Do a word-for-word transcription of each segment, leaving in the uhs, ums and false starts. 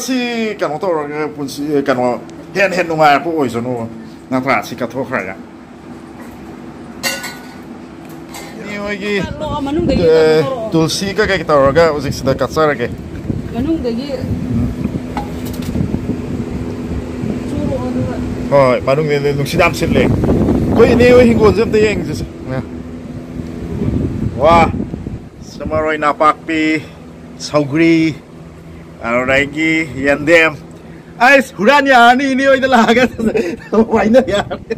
ꯁꯤ ꯀꯩꯅꯣ ꯇꯧꯔꯒ ꯄꯨꯟꯁꯤ, ꯀꯩꯅꯣ, ꯍꯦꯟꯅ ꯍꯦꯟꯅ ꯅꯨꯡꯉꯥꯏꯔꯛꯄ ꯑꯣꯏꯁꯅꯨ, ꯅꯠꯇ꯭ꯔꯥ? ꯁꯤ ꯀꯠꯊꯣꯛꯈ꯭ꯔꯒ꯫ ꯏꯅꯦ ꯍꯣꯏꯒꯤ, ꯆꯠꯂꯣ, ꯃꯅꯨꯡꯗꯒꯤ ꯑꯦ, ꯀꯩꯅꯣ ꯇꯧꯔꯛꯑꯣ꯫ ꯇꯨꯜꯁꯤ ꯀꯩꯀꯩ ꯇꯧꯔꯒ ꯍꯧꯖꯤꯛ ꯁꯤꯗ ꯀꯠꯆꯔꯒꯦ꯫ ꯃꯅꯨꯡꯗꯒꯤ ꯎꯝ꯫ ꯆꯨꯔꯛꯑꯣ, ꯑꯗꯨꯒ ꯍꯣꯏ, ꯃꯅꯨꯡꯗ ꯅꯨꯡꯁꯤꯠ ꯌꯥꯝ ꯁꯤꯠꯂꯦ꯫ ꯑꯩꯈꯣꯏ ꯏꯅꯦ ꯍꯣꯏ ꯍꯤꯡꯒꯣꯜꯁꯦ ꯑꯝꯇ ꯌꯦꯡꯁꯤꯁꯦ꯫ ꯋꯥ, ꯃꯔꯣꯏ ꯅꯥꯄꯥꯛꯄꯤ, ꯁꯧꯒ꯭ꯔꯤ, ꯑꯗꯨꯗꯒꯤ ꯌꯦꯟꯗꯦꯝ꯫ ꯑꯩꯁ, ꯍꯨꯔꯥꯟ ꯌꯥꯔꯅꯤ, ꯏꯅꯦ ꯍꯣꯏꯗ ꯂꯥꯛꯑꯒ ꯋꯥꯏꯅ ꯌꯥꯔꯅꯤ꯫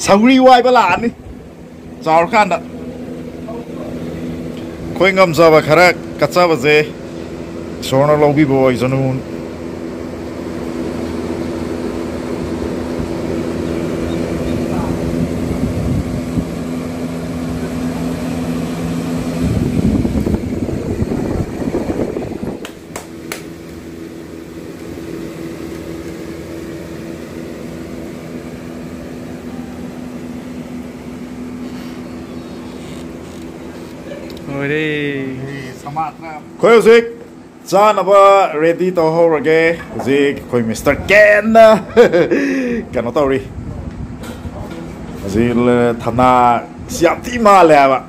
ꯁꯧꯒ꯭ꯔꯤ ꯋꯥꯏꯕ ꯂꯥꯛꯑꯅꯤ ꯆꯥꯎꯔꯀꯥꯟꯗ꯫ ꯑꯩꯈꯣꯏ ꯉꯝꯖꯕ ꯈꯔ ꯀꯠꯆꯕꯁꯦ ꯏꯁꯣꯔꯅ ꯂꯧꯕꯤꯕ ꯑꯣꯏꯁꯅꯨ꯫ ꯂꯣꯏꯔꯦ꯫ ꯑꯩꯈꯣꯏ ꯍꯧꯖꯤꯛ ꯆꯥꯅꯕ ꯔꯦꯗꯤ ꯇꯧꯍꯧꯔꯒꯦ꯫ ꯍꯧꯖꯤꯛ ꯑꯩꯈꯣꯏ ꯃꯤꯁꯇꯔ ꯀꯦꯟꯅ ꯀꯩꯅꯣ ꯇꯧꯔꯤ꯫ ꯍꯧꯖꯤꯛ ꯊꯝꯅꯥ ꯁꯤ ꯌꯥꯝ ꯊꯤ ꯃꯥꯜꯂꯦ ꯍꯥꯏꯕ꯫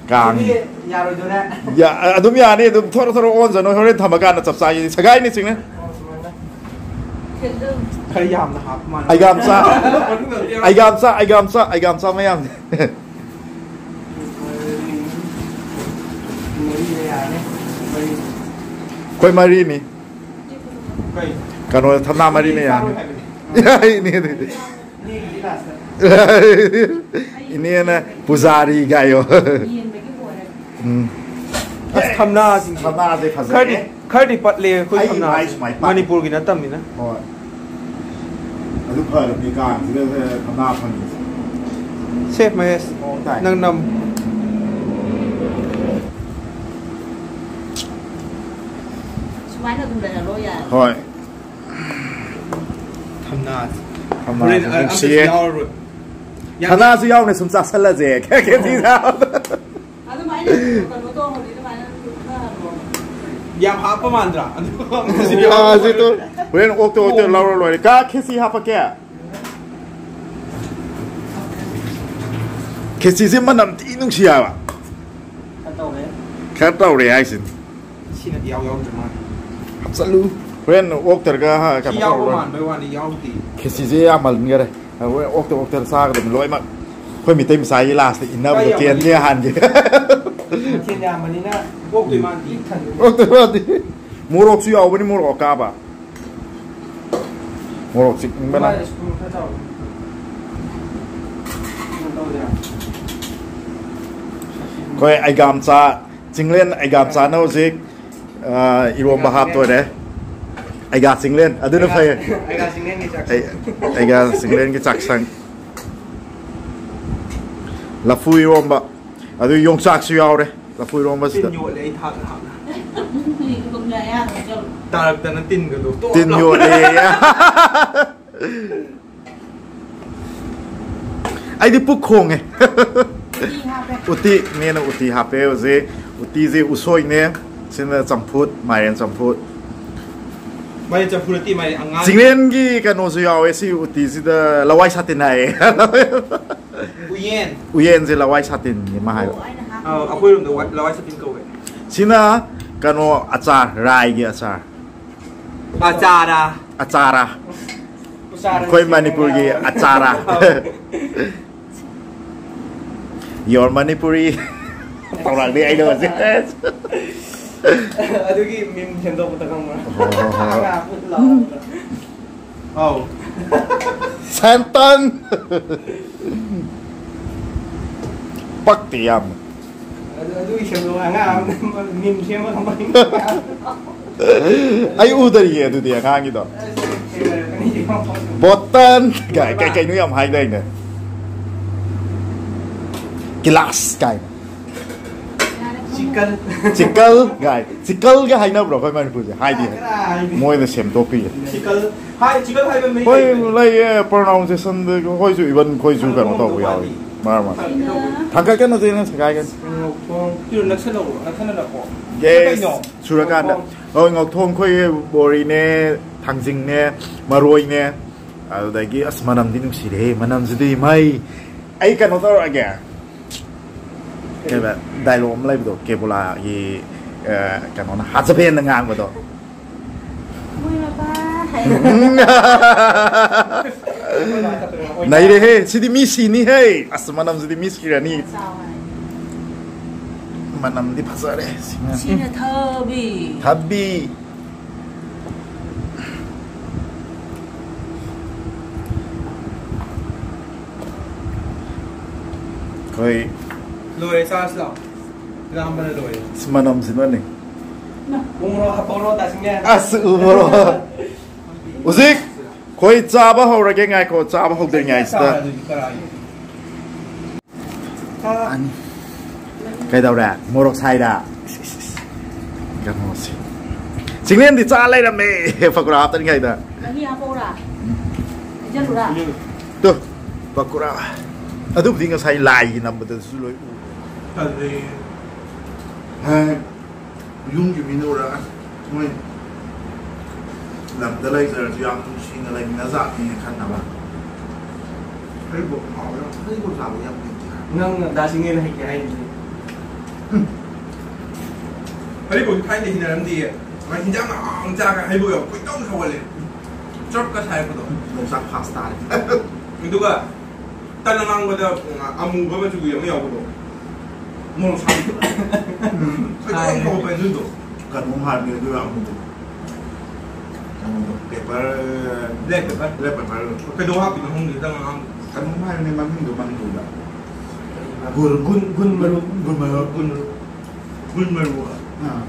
ꯀꯥꯡ꯫ ꯑꯗꯨꯗꯤ ꯌꯥꯔꯣꯏꯗꯣꯏꯔꯦ꯫ ꯌꯥ-, ꯑꯗꯨꯝ ꯌꯥꯅꯤ, ꯑꯗꯨꯝ ꯊꯣꯔꯣ ꯊꯣꯔꯣ ꯑꯣꯟꯖꯅꯨ, ꯍꯣꯔꯦꯟ ꯊꯝꯃꯀꯥꯟꯗ ꯆꯞ ꯆꯥꯏ, ꯁꯒꯥꯏꯅꯤ ꯆꯤꯡꯅ꯫ ꯈꯔ ꯌꯥꯝꯅ ꯍꯥꯞꯄ ꯃꯥꯜꯂꯦ꯫ ꯑꯩꯒꯥꯝꯆꯥ, ꯑꯩꯒꯥꯝꯆꯥ, ꯑꯩꯒꯥꯝꯆꯥ, ꯑꯩꯒꯥꯝꯆꯥ ꯃꯌꯥꯝꯅꯤ꯫ ꯃꯔꯤꯅ ꯌꯥꯔꯅꯤ꯫ ꯃꯔꯤ꯫ ꯑꯩꯈꯣꯏ ꯃꯔꯤꯅꯤ꯫ ꯀꯩ? ꯀꯩꯅꯣ, ꯊꯝꯅꯥ ꯃꯔꯤꯅ ꯌꯥꯔꯅꯤ꯫ ꯆꯥꯔꯣꯏ ꯍꯥꯏꯕꯅꯤ꯫ ꯏꯅꯦ ꯑꯗꯨꯗꯤ꯫ ꯏꯅꯦꯒꯤꯗꯤ ꯂꯥꯁꯇ꯫ ꯏꯅꯦꯅ ꯄꯨꯖꯥꯔꯤ ꯀꯥꯏꯌꯣ꯫ ꯎꯝ꯫ ꯑꯁ, ꯊꯝꯅꯥꯁꯤꯡꯁꯦ꯫ ꯊꯝꯅꯥꯁꯦ ꯐꯖꯩꯌꯦ꯫ ꯈꯔꯗꯤ, ꯈꯔꯗꯤ ꯄꯠꯂꯦ ꯑꯩꯈꯣꯏ ꯑꯩꯒꯤ ꯊꯝꯅꯥꯁꯦ꯫ ꯃꯥꯏ ꯁꯨꯃꯥꯏꯅ ꯄꯠꯂꯦ꯫ ꯃꯅꯤꯄꯨꯔꯒꯤ ꯅꯠꯇꯕꯅꯤꯅ꯫ ꯍꯣꯏ꯫ ꯑꯗꯨ ꯐꯔꯕꯅꯤ, ꯀꯥꯡꯁꯤꯗ ꯊꯝꯅꯥ ꯐꯪꯉꯤꯁꯦ꯫ ꯁꯦ, ꯃꯍꯦꯁ, ꯃꯑꯣꯡ ꯇꯥꯏ꯫ ꯅꯪ ꯅꯝ꯫ ꯁꯨꯃꯥꯏꯅ ꯑꯗꯨꯝ ꯂꯩꯍꯜꯂꯣ ꯌꯥꯔꯦ꯫ ꯍꯣꯏ꯫ ꯊꯝꯅꯥꯁꯦ꯫ ꯊꯝꯅꯥꯁꯦ ꯍꯣꯔꯦꯟ ꯑ-, ꯑꯝꯇꯁꯨ ꯅꯨꯡꯁꯤꯌꯦ꯫ ꯌꯥꯎꯔꯔꯣꯏ꯫ ꯌꯥꯝ ꯊꯝꯅꯥꯁꯨ ꯌꯥꯎꯅ ꯁꯨꯝ ꯆꯥꯁꯜꯂꯁꯦ꯫ ꯈꯦꯆꯤ ꯆꯥꯕꯗ꯫ ꯑꯗꯨꯃꯥꯏꯅ ꯌꯥꯝ ꯍꯥꯞꯄ ꯃꯥꯟꯗ꯭ꯔꯥ? ꯑꯗꯨꯒ ꯑꯃꯨꯛꯁꯨ ꯌꯥꯎꯔꯛꯑꯣꯏ꯫ ꯑꯥ, ꯁꯤ ꯇꯨ꯫ ꯍꯣꯔꯦꯟ ꯑꯣꯛꯇ ꯑꯣꯛꯇ ꯂꯧꯔ ꯂꯣꯏꯔꯦ꯫ ꯀꯥ, ꯈꯦꯆꯤ ꯍꯥꯞꯄꯛꯀꯦ? ꯈꯦꯆꯤꯁꯦ ꯃꯅꯝ ꯊꯤ ꯅꯨꯡꯁꯤ ꯍꯥꯏꯕ꯫ ꯈꯔ ꯇꯧꯔꯦ꯫ ꯈꯔ ꯇꯧꯔꯦ ꯍꯥꯏꯁꯤꯅꯤ꯫ ꯁꯤꯅꯗꯤ ꯌꯥꯎ ꯌꯥꯎꯗ꯭ꯔ ꯃꯥꯜꯂꯦ꯫ ꯍꯥꯞꯆꯜꯂꯨ꯫ ꯍꯣꯔꯦꯟ ꯑꯣꯛꯇꯔꯒ, ꯍꯥ, ꯁꯤ ꯀꯩꯅꯣ ꯌꯥꯎꯕ ꯇꯧꯔ ꯂꯣꯏꯔꯦ꯫ ꯃꯥꯟꯕꯩ ꯋꯥꯅꯤ, ꯌꯥꯎꯗꯦ꯫ ꯈꯦꯆꯤꯁꯦ ꯌꯥꯝꯃꯟꯈꯔꯦ꯫ ꯍꯣꯔꯦꯟ ꯑꯣꯛꯇ ꯑꯣꯛꯇꯔ ꯆꯥꯒꯗꯕꯅꯤ ꯂꯣꯏꯅꯃꯛ꯫ ꯑꯩꯈꯣꯏ ꯃꯤꯇꯩ ꯃꯆꯥꯒꯤ ꯂꯥꯁꯇ ꯏꯟꯅꯕꯗꯣ ꯀꯥꯏ ꯌꯥꯝꯃꯟꯒꯦ? ꯀꯦꯟꯁꯦ ꯍꯥꯟꯒꯦ꯫ ꯃꯊꯦꯜ ꯌꯥꯝꯕꯅꯤꯅ ꯑꯣꯛꯇꯣꯏ ꯃꯥꯟꯗꯦ꯫ ꯄꯤꯛ ꯊꯟꯗꯣꯏꯅꯤ꯫ ꯑꯣꯛꯇꯣꯏ ꯃꯥꯟꯗꯦ꯫ ꯃꯣꯔꯣꯛꯁꯨ ꯌꯥꯎꯕꯅꯤ, ꯃꯣꯔꯣꯛ ꯑꯀꯥꯕ꯫ ꯃꯣꯔꯣꯛ ꯆꯤꯛꯕꯅ꯫ ꯃꯥꯅ ꯁ꯭ꯄꯨꯟ ꯈꯔ ꯆꯥꯎꯕ꯫ ꯀꯩꯅꯣ ꯇꯧꯗꯦ꯫ ꯑꯩꯈꯣꯏ ꯑꯩꯒꯥꯝꯆꯥ, ꯆꯤꯡꯂꯦꯟ ꯑꯩꯒꯥꯝꯆꯥꯅ ꯍꯧꯖꯤꯛ, ꯑ, ꯏꯔꯣꯝꯕ ꯍꯥꯞꯇꯣꯔꯦ꯫ ꯑꯩꯒꯥ ꯆꯤꯡꯂꯦꯟ, ꯑꯗꯨꯅ ꯐꯩ꯫ ꯑꯩꯒꯥ ꯆꯤꯡꯂꯦꯟꯒꯤ ꯆꯥꯛꯁꯪ꯫ ꯑꯩ-, ꯑꯩꯒꯥ ꯆꯤꯡꯂꯦꯟꯒꯤ ꯆꯥꯛꯁꯪ꯫ ꯂꯐꯨ ꯏꯔꯣꯝꯕ꯫ ꯑꯗꯨ ꯌꯣꯡꯆꯥꯛꯁꯨ ꯌꯥꯎꯔꯦ ꯂꯐꯨ ꯏꯔꯣꯝꯕꯁꯤꯗ꯫ ꯇꯤꯟ ꯌꯣꯠꯂꯦ ꯑꯩ ꯊꯥꯛꯅ ꯊꯥꯛꯅ꯫ ꯇꯥꯔꯛꯇꯅ ꯇꯤꯟꯒꯗꯣ ꯇꯣꯞ ꯇꯤꯟ ꯂꯥꯎ꯫ ꯌꯣꯠꯂꯦ꯫ ꯑꯩꯗꯤ ꯄꯨꯛ ꯈꯣꯡꯉꯦ꯫ ꯎꯇꯤ ꯍꯥꯞꯄꯦ꯫ ꯎꯇꯤ, ꯏꯅꯦꯅ ꯎꯇꯤ ꯍꯥꯞꯄꯦ ꯍꯧꯖꯤꯛ꯫ ꯎꯇꯤꯁꯦ ꯎꯁꯣꯏꯅꯦ, ꯁꯤꯅ ꯆꯝꯐꯨꯠ, ꯃꯥꯏꯔꯦꯟ ꯆꯝꯐꯨꯠ꯫ ꯃꯥꯏꯔꯦꯟ ꯆꯝꯐꯨꯠ ꯅꯠꯇꯦ, ꯃꯥꯏꯔꯦꯟ ꯑꯉꯥꯡ꯫ ꯆꯤꯡꯂꯦꯟꯒꯤ ꯀꯩꯅꯣꯁꯨ ꯌꯥꯎꯋꯦ ꯁꯤ ꯎꯇꯤꯁꯤꯗ, ꯂꯋꯥꯏ ꯁꯥꯇꯤꯟ ꯍꯥꯏꯌꯦ꯫ ꯎꯌꯦꯟ꯫ ꯎꯌꯦꯟꯁꯦ ꯂꯋꯥꯏ ꯁꯥꯇꯤꯟꯅꯤ ꯃꯥ ꯍꯥꯏꯕ꯫ ꯑꯣ, ꯑꯩꯅ ꯍꯥꯞꯄꯤꯁꯦ꯫ ꯑꯧ, ꯑꯩꯈꯣꯏꯔꯣꯝꯗ ꯋꯥ-, ꯂꯋꯥꯏ ꯁꯥꯇꯤꯟ ꯀꯧꯋꯦ꯫ ꯁꯤꯅ ꯀꯩꯅꯣ ꯑꯆꯥꯔ, ꯔꯥꯏꯒꯤ ꯑꯆꯥꯔ꯫ ꯑꯆꯥꯔ꯫ ꯑꯆꯥꯔ꯫ ꯑꯆꯥꯔ ꯑꯩꯈꯣꯏ ꯃꯅꯤꯄꯨꯔꯒꯤ ꯁꯦꯝꯃꯒ꯫ ꯑꯆꯥꯔ꯫ ꯑꯧ꯫ Your Manipuri꯫ ꯇꯧꯔꯛꯑꯗꯤ ꯑꯩꯗꯣ ꯍꯧꯖꯤꯛ꯫ ꯑꯗꯨꯒꯤ meme ꯁꯦꯝꯗꯣꯛꯄꯗ ꯈꯪꯕ꯭ꯔꯥ? ꯍꯣꯏ, ꯍꯣꯏ, ꯍꯣꯏ꯫ ꯉꯥ ꯂꯥꯎꯕꯗ꯫ ꯑꯧ꯫ ꯁꯦꯟꯇꯟ! ꯄꯛꯇꯦ ꯌꯥꯝꯅ꯫ ꯑꯗꯨ, ꯑꯗꯨꯒꯤ ꯁꯦꯝꯗꯣꯛ ꯑꯉꯥꯡ ꯑꯃꯅ meme ꯁꯦꯝꯃꯒ ꯃꯃꯤꯡ ꯑꯩ ꯎꯗꯔꯤꯌꯦ ꯑꯗꯨꯗꯤ ꯑꯉꯥꯡꯒꯤꯗꯣ꯫ ꯕꯣꯇꯟ ꯀꯥꯏ ꯀꯩ ꯀꯩꯅꯣ ꯌꯥꯝ ꯍꯥꯏꯗꯥꯏꯅꯦ꯫ ꯒꯤꯂꯥꯁ ꯀꯥꯏ꯫ ꯆꯤꯀꯜ꯫ ꯆꯤꯀꯜ ꯀꯥꯏ꯫ ꯆꯤꯀꯜꯒ ꯍꯥꯏꯅꯕ꯭ꯔꯣ ꯑꯩꯈꯣꯏ ꯃꯅꯤꯄꯨꯔꯁꯦ? ꯍꯥꯏꯗꯤ ꯈꯔ ꯍꯥꯏꯗꯤ꯫ ꯃꯣꯏꯅ ꯁꯦꯝꯗꯣꯛꯄꯤꯌꯦ꯫ ꯆꯤꯀꯜ ꯍꯥꯏ, ꯆꯤꯀꯜ ꯍꯥꯏꯕ ꯃꯤ ꯍꯣꯏ, ꯂꯩꯕꯅꯦ꯫ ꯂꯩꯌꯦ, pronunciationꯗ ꯑꯩꯈꯣꯏꯁꯨ, even ꯑꯩꯈꯣꯏꯁꯨ ꯀꯩꯅꯣ ꯇꯧꯕ ꯌꯥꯎꯋꯤ꯫ ꯃꯥꯔ ꯃꯥꯔ꯫ ꯊꯥꯡꯒꯠꯀꯅꯨ, ꯁꯤ ꯅꯪ ꯁꯦꯒꯥꯏꯒꯅꯤ꯫ ꯉꯧꯊꯣꯡ꯫ ꯀꯩꯅꯣ, ꯅꯛꯁꯜꯂꯛꯑꯣ, ꯅꯛꯁꯜꯂꯛꯑꯣ꯫ ꯒꯦꯁ, ꯀꯩꯅꯣ? ꯁꯨꯔꯀꯥꯟꯗ꯫ ꯉꯧꯊꯣꯡ꯫ ꯍꯣꯏ, ꯉꯧꯊꯣꯡ ꯑꯩꯈꯣꯏ ꯕꯣꯔꯤꯅꯦ, ꯊꯥꯡꯖꯤꯡꯅꯦ, ꯃꯔꯣꯏꯅꯦ꯫ ꯑꯗꯨꯗꯒꯤ ꯑꯁ, ꯃꯅꯝꯗꯤ ꯅꯨꯡꯁꯤꯔꯦꯍꯦ, ꯃꯅꯝꯁꯤꯗꯤ ꯃꯩ꯫ ꯑꯩ ꯀꯩꯅꯣ ꯇꯧꯔꯛꯑꯒꯦ꯫ ꯀꯩꯕ, ꯗꯥꯏꯂꯣꯛ ꯑꯃ ꯂꯩꯕꯗꯣ, ꯀꯦꯕꯣꯂꯥꯒꯤ, ꯑ, ꯀꯩꯅꯣꯅ ꯍꯥꯖꯕꯦꯟꯅ ꯉꯥꯡꯕꯗꯣ꯫ ꯃꯣꯏ ꯃꯄꯥ ꯍꯥꯏ꯫ ꯅꯩꯔꯦꯍꯦ, ꯁꯤꯗꯤ ꯃꯤ ꯁꯤꯅꯤꯍꯦ꯫ ꯑꯁ, ꯃꯅꯝꯁꯤꯗꯤ ꯃꯤ ꯁꯤꯔꯅꯤ꯫ ꯆꯥꯎ ꯍꯥꯏ꯫ ꯃꯅꯝꯗꯤ ꯐꯖꯔꯦ꯫ ꯁꯤꯅ ꯊꯕꯤ꯫ ꯊꯕꯤ꯫ ꯑꯩꯈꯣꯏ ꯂꯣꯏꯔꯦ, ꯆꯥꯔꯁꯤ ꯂꯥꯛꯑꯣ꯫ ꯂꯥꯝꯕꯅ ꯂꯣꯏꯔꯦ꯫ ꯑꯁ, ꯃꯅꯝꯁꯤꯅꯅꯦ꯫ ꯎ ꯃꯣꯔꯣꯛ ꯍꯥꯞꯄꯛꯎꯔꯣ, ꯇꯥꯁꯤꯡꯉꯦ? ꯑꯁ, ꯎ ꯃꯣꯔꯣꯛ꯫ ꯍꯧꯖꯤꯛ ꯑꯩꯈꯣꯏ ꯆꯥꯕ ꯍꯧꯔꯒꯦ꯫ ꯉꯥꯏꯈꯣ, ꯆꯥꯕ ꯍꯧꯗ꯭ꯔꯤꯉꯩꯁꯤꯗ꯫ ꯆꯥꯔꯗꯨꯗꯤ ꯀꯔꯥꯏ? ꯑꯅꯤ꯫ ꯀꯩꯗꯧꯔꯦ? ꯃꯣꯔꯣꯛ ꯁꯥꯏꯔ? ꯏꯁ, ꯏꯁ, ꯏꯁ꯫ ꯀꯩꯅꯣꯁꯦ꯫ ꯆꯤꯡꯂꯦꯟꯗꯤ ꯆꯥ ꯂꯩꯔꯝꯃꯦ꯫ ꯄꯀꯣꯔꯥ ꯍꯥꯞꯇꯅꯤꯡꯉꯥꯏꯗ꯫ ꯃꯍꯤ ꯍꯥꯞꯄꯧꯔꯥ? ꯍꯩꯖꯜꯂꯨꯔꯥ? ꯇꯨ, ꯄꯀꯣꯔꯥ꯫ ꯑꯗꯨꯕꯨꯗꯤ ꯉꯁꯥꯏ ꯂꯥꯏꯒꯤ ꯅꯝꯕꯗꯁꯨ ꯂꯣꯏ ꯎꯔꯦ꯫ ꯇꯜꯂꯦ꯫ ꯍꯥꯏ꯫ ꯌꯨꯝꯒꯤ ꯃꯤꯅ ꯎꯔꯒ, "ꯑꯁ, ꯃꯣꯏ ꯂꯝꯗ ꯂꯩꯖꯔꯁꯨ ꯌꯥꯝ ꯅꯨꯡꯁꯤꯅ ꯂꯩꯃꯤꯟꯅꯖꯥꯠꯅꯤ" ꯈꯟꯅꯕ꯫ ꯍꯩꯔꯤꯕꯣꯞ ꯍꯥꯎꯋꯦ, ꯍꯩꯔꯤꯕꯣꯞ ꯆꯥꯕ ꯌꯥꯝ ꯂꯩꯇꯦ ꯍꯥꯏ꯫ ꯅꯪꯅ ꯗꯥ ꯁꯤꯡꯉꯦꯅ ꯍꯩꯇꯦ ꯍꯥꯏꯔꯤꯁꯦ꯫ ꯎꯝ꯫ ꯍꯩꯔꯤꯕꯣꯞꯁꯤ ꯊꯥꯏꯅ ꯍꯩꯅꯔꯝꯗꯦꯌꯦ꯫ ꯃꯥ ꯍꯤꯟꯖꯥꯡ ꯍꯥꯎꯅ ꯆꯥꯒ ꯍꯩꯔꯤꯕꯣꯞ ꯌꯥꯎ ꯈꯣꯏꯗꯧ ꯁꯥꯎꯒꯠꯂꯦ꯫ ꯆꯞꯀ ꯁꯥꯏꯔꯛꯄꯗꯣ꯫ ꯌꯣꯡꯆꯥꯛ ꯐꯥꯁ ꯇꯥꯔꯦ꯫ ꯑꯗꯨꯒ ꯇꯟ ꯑꯉꯥꯡꯕꯗ, ꯑ, ꯑꯃꯨꯕ ꯃꯆꯨꯒꯤ ꯑꯃ ꯌꯥꯎꯕꯗꯣ꯫ ꯃꯣꯔꯣꯛ ꯁꯥꯕꯗꯣ꯫ ꯎꯝ꯫ ꯈꯣꯏꯗꯧ ꯁꯥꯎꯒꯠꯄ ꯑꯗꯨꯗꯣ꯫ ꯀꯩꯅꯣꯝ ꯍꯥꯏꯕꯅꯦ ꯑꯗꯨ ꯑꯃꯨꯕꯗꯣ꯫ ꯀꯩꯅꯣꯗꯣ, pepper, black pepper? Black pepper꯫ ꯀꯩꯗꯧ ꯍꯥꯞꯄꯤꯅꯣ ꯈꯪꯗꯦ, ꯇꯟ ꯑꯉꯥꯡꯕꯗꯣ꯫ ꯀꯩꯅꯣꯝ ꯍꯥꯏꯕꯅꯦ ꯃꯃꯤꯡꯗꯣ ꯃꯅꯤꯄꯨꯔꯗ꯫ ꯒꯨꯟ, ꯒꯨꯟ ꯃꯔꯨ꯫ ꯒꯨꯟ ꯃꯔꯨ꯫ ꯒꯨꯟ ꯃꯔꯨ꯫ ꯒꯨꯟ ꯃꯔꯨ꯫ ꯑꯥ꯫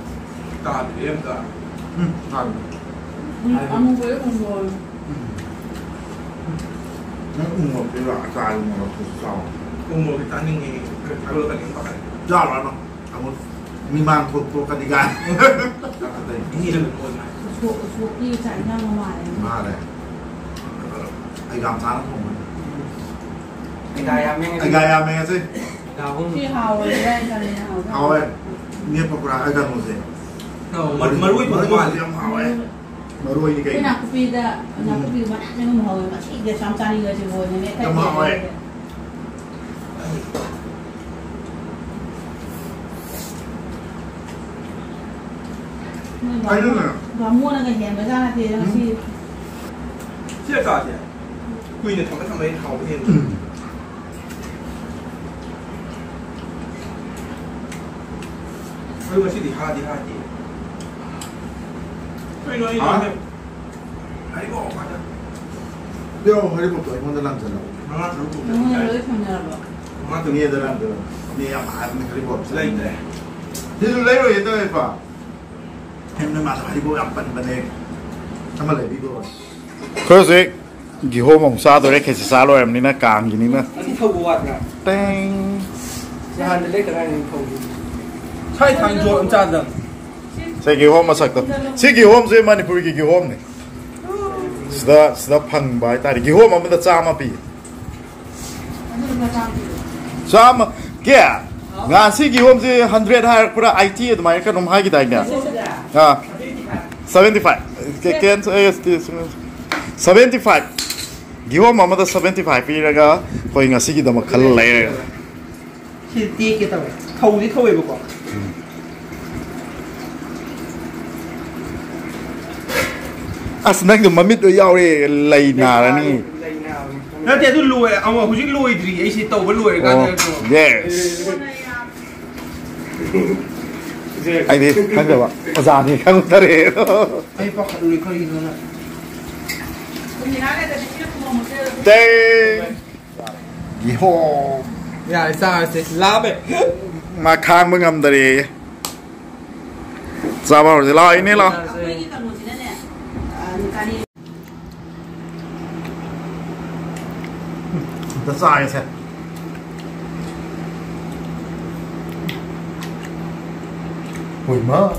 ꯇꯥꯗ꯭ꯔꯤ ꯑꯝꯇ꯫ ꯎꯝ, ꯇꯥꯗ꯭ꯔꯤ꯫ ꯎꯝ, ꯑꯃꯨꯕ ꯎ ꯃꯣꯔꯣꯛ꯫ ꯎꯝ꯫ ꯅꯪ ꯎ ꯃꯣꯔꯣꯛꯇꯨ ꯑꯆꯥꯔ ꯎ ꯃꯣꯔꯣꯛꯇꯨꯁꯨ ꯆꯥꯎ꯫ ꯎ ꯃꯣꯔꯣꯛꯇꯤ ꯆꯥꯅꯤꯡꯉꯦ꯫ ꯈꯔ ꯊꯥꯒꯠꯂꯛꯀꯅꯤ ꯄꯥꯈꯠꯂꯦ꯫ ꯆꯥꯔꯨꯔꯅꯨ꯫ ꯑꯃꯨꯛ ꯃꯤꯃꯥꯡ ꯊꯣꯛ ꯊꯣꯛꯀꯅꯤ ꯀꯥꯏ꯫ ꯃꯤꯅ ꯂꯣꯏꯅ꯫ ꯎꯁꯣꯞ, ꯎꯁꯣꯞꯀꯤ ꯆꯥꯛ ꯏꯟꯖꯥꯡ ꯃꯥꯜꯂꯦ꯫ ꯃꯥꯜꯂꯦ꯫ ꯑꯩ ꯌꯥꯝ ꯆꯥꯅ ꯊꯣꯡꯕꯅꯤ꯫ ꯀꯩꯀꯥ ꯌꯥꯝꯃꯦ ꯉꯁꯤ꯫ ꯀꯩꯀꯥ ꯌꯥꯝꯃꯦ ꯉꯁꯤ꯫ ꯀꯩꯀꯥ ꯑꯍꯨꯝ꯫ ꯁꯤ ꯍꯥꯎꯋꯦ, ꯏꯟꯖꯥꯡ ꯆꯥꯅꯤꯡꯉꯦ, ꯍꯥꯎꯋꯦ꯫ ꯍꯥꯎꯋꯦ꯫ ꯏꯅꯦ ꯄꯀꯣꯔꯥ, ꯑ, ꯀꯩꯅꯣꯁꯦ꯫ ꯑꯧ, ꯃꯔ-, ꯃꯔꯣꯏ ꯊꯣꯡꯕ ꯃꯔꯣꯏꯁꯦ ꯃꯥꯜꯂꯦ꯫ ꯌꯥꯝ ꯍꯥꯎꯋꯦ꯫ ꯃꯔꯣꯏꯅꯤ ꯑꯩꯈꯣꯏ ꯀꯩꯅꯣ꯫ ꯅꯥꯀꯨꯞꯄꯤꯗ, ꯎꯝ꯫ ꯅꯥꯀꯨꯞꯄꯤꯗ ꯃꯅꯥ ꯌꯥꯝ ꯍꯥꯎꯋꯦ꯫ ꯃꯁꯤꯗ ꯌꯥꯝ ꯆꯥꯅꯤꯡꯉꯦ ꯁꯤꯕꯨ ꯑꯣꯏꯅꯅꯦ꯫ ꯌꯥꯝ ꯍꯥꯎꯋꯦ꯫ ꯅꯣꯏ ꯕꯥꯃꯣꯟ-, ꯀꯩꯅꯣꯅꯦ? ꯕꯥꯃꯣꯟꯅꯒ ꯍꯦꯟꯕꯖꯥꯠ ꯅꯠꯇꯦꯗ ꯉꯁꯤ꯫ ꯎꯝ꯫ ꯁꯤ ꯑꯆꯥꯔꯁꯦ ꯀꯨꯏꯅ ꯊꯝꯕ ꯊꯝꯕ ꯍꯦꯟꯅ ꯍꯥꯎꯕ ꯍꯦꯟꯕ꯫ ꯎꯝ꯫ ꯑꯗꯨ ꯉꯁꯤꯗꯤ ꯍꯥꯗꯤ ꯍꯥꯗꯦ꯫ ꯀꯩꯅꯣ ꯑꯩꯅ ꯍꯥ? ꯍꯥꯏ-, ꯍꯥꯏꯕ ꯍꯧꯔꯀꯥꯟꯗ ꯄꯤꯔꯛꯑꯣ, ꯍꯔꯤꯕꯣꯞꯇꯣ ꯑꯩꯉꯣꯟꯗ ꯂꯥꯡꯁꯤꯜꯂꯛꯑꯣ꯫ ꯃꯉꯥ ꯇꯔꯨꯛ ꯀꯨꯝꯕ ꯅꯉꯣꯟꯗ ꯂꯣꯏ ꯊꯝꯖꯔꯕꯣ? ꯃꯉꯥ ꯇꯔꯨꯛ꯫ ꯏꯅꯦꯗ ꯂꯥꯡꯁꯤꯜꯂꯛꯑꯣ꯫ ꯏꯅꯦ ꯌꯥꯝ ꯍꯥꯏꯕꯅꯦ ꯍꯔꯤꯕꯣꯞ ꯂꯩꯇ꯭ꯔꯦ꯫ ꯁꯤꯁꯨ ꯂꯩꯔꯣꯏꯌꯦ ꯇꯧꯋꯦꯀꯣ꯫ ꯍꯦꯝꯅ ꯃꯥꯁꯨ ꯍꯔꯤꯕꯣꯞ ꯌꯥꯝ ꯄꯟꯕꯅꯦ꯫ ꯑꯃ ꯂꯩꯕꯤꯈꯣ꯫ ꯑꯩꯈꯣꯏ ꯍꯧꯖꯤꯛ ꯀꯤꯍꯣꯝ ꯑꯃꯨꯛ ꯆꯥꯗꯣꯔꯦ, ꯈꯦꯆꯤ ꯆꯥ ꯂꯣꯏꯔꯕꯅꯤꯅ ꯀꯥꯡꯒꯤꯅꯤꯅ꯫ ꯉꯁꯤ ꯊꯧꯕ ꯋꯥꯠꯄ꯭ꯔꯥ? ꯇꯦꯡ꯫ ꯅꯍꯥꯟꯗ ꯂꯩꯇ ꯉꯥꯏꯔꯤ ꯊꯧꯕ꯫ ꯁ꯭ꯋꯥꯏ ꯊꯥꯡ ꯖꯣꯠ ꯑꯃ ꯆꯥꯗ꯫ ꯁꯤ ꯀꯤꯍꯣꯝ ꯃꯁꯛꯇꯣ꯫ ꯁꯤ ꯀꯤꯍꯣꯝꯁꯦ ꯃꯅꯤꯄꯨꯔꯒꯤ ꯀꯤꯍꯣꯝꯅꯤ꯫ ꯁꯤꯗ, ꯁꯤꯗ ꯐꯪꯕ ꯍꯥꯏꯇꯥꯔꯦ꯫ ꯀꯤꯍꯣꯝ ꯑꯃꯗ ꯆꯥꯝꯃ ꯄꯤ꯫ ꯆꯥꯝꯃ? ꯀꯦ? ꯉꯥꯁꯤ ꯀꯤꯍꯣꯝꯁꯦ ꯍꯟꯗ꯭ꯔꯦꯠ ꯍꯥꯏꯔꯛꯄ꯭ꯔꯥ, ꯑꯥꯏꯇꯤ ꯑꯗꯨꯃꯥꯏꯅ ꯀꯩꯅꯣꯝ ꯍꯥꯏꯈꯤꯗꯥꯏꯅꯦ? ꯑꯥ, ꯁꯚꯦꯟꯇꯤ ꯐꯥꯏꯚ꯫ ꯀꯦ-, ꯀꯦꯟ-, ꯑꯦ, ꯁꯚꯦꯟꯇꯤ ꯐꯥꯏꯚ꯫ ꯀꯤꯍꯣꯝ ꯑꯃꯗ ꯁꯚꯦꯟꯇꯤ ꯐꯥꯏꯚ ꯄꯤꯔꯒ ꯑꯩꯈꯣꯏ ꯉꯁꯤꯒꯤꯗꯃꯛ ꯈꯜꯂ ꯂꯩꯔꯦ꯫ ꯁꯤ ꯇꯦꯛꯀꯦ ꯇꯧꯋꯦ꯫ ꯊꯧꯗꯤ ꯊꯧꯋꯦꯕꯀꯣ꯫ ꯑꯁ, ꯅꯪꯗꯣ ꯃꯃꯤꯠꯇꯣ ꯌꯥꯎꯔꯦ, ꯂꯩ ꯅꯥꯔꯅꯤ꯫ ꯂꯩ ꯅꯥꯔꯅꯤ꯫ ꯅꯠꯇꯦ, ꯑꯗꯨ ꯂꯣꯏ-, ꯑꯃ ꯍꯧꯖꯤꯛ ꯂꯣꯏꯗ꯭ꯔꯤ, ꯑꯩꯁꯦ ꯇꯧꯕ ꯂꯣꯏꯔꯀꯥꯟꯗ ꯑꯣ, ꯅꯠꯇ꯭ꯔꯣ? Yes꯫ ꯑꯩꯗꯤ ꯈꯪꯗꯕ꯫ ꯑꯣꯖꯥꯗꯤ ꯈꯪꯗꯔꯦ꯫ ꯑꯩ ꯄꯥꯈꯠꯂꯨꯔꯦ, ꯀꯔꯤꯅꯣꯅ꯫ ꯇꯦꯡ꯫ ꯀꯤꯍꯣꯝ꯫ ꯌꯥꯔꯦ, ꯆꯥꯔꯁꯦ꯫ ꯂꯥꯝꯃꯦ꯫ ꯃꯥ ꯈꯥꯡꯕ ꯉꯝꯗꯔꯦꯌꯦ꯫ ꯆꯥꯕ ꯍꯧꯔꯁꯦ꯫ ꯂꯥꯛꯑꯣ, ꯏꯅꯦ, ꯂꯥꯛꯑꯣ꯫ ꯆꯥꯔꯁꯦ꯫ ꯑꯩꯈꯣꯏꯒꯤ ꯀꯩꯅꯣꯁꯤꯅꯅꯦ, ꯑ, ꯀꯔꯤ ꯑꯝꯇ ꯆꯥꯒꯦꯁꯦ꯫ ꯍꯣꯏ, ꯃꯥ꯫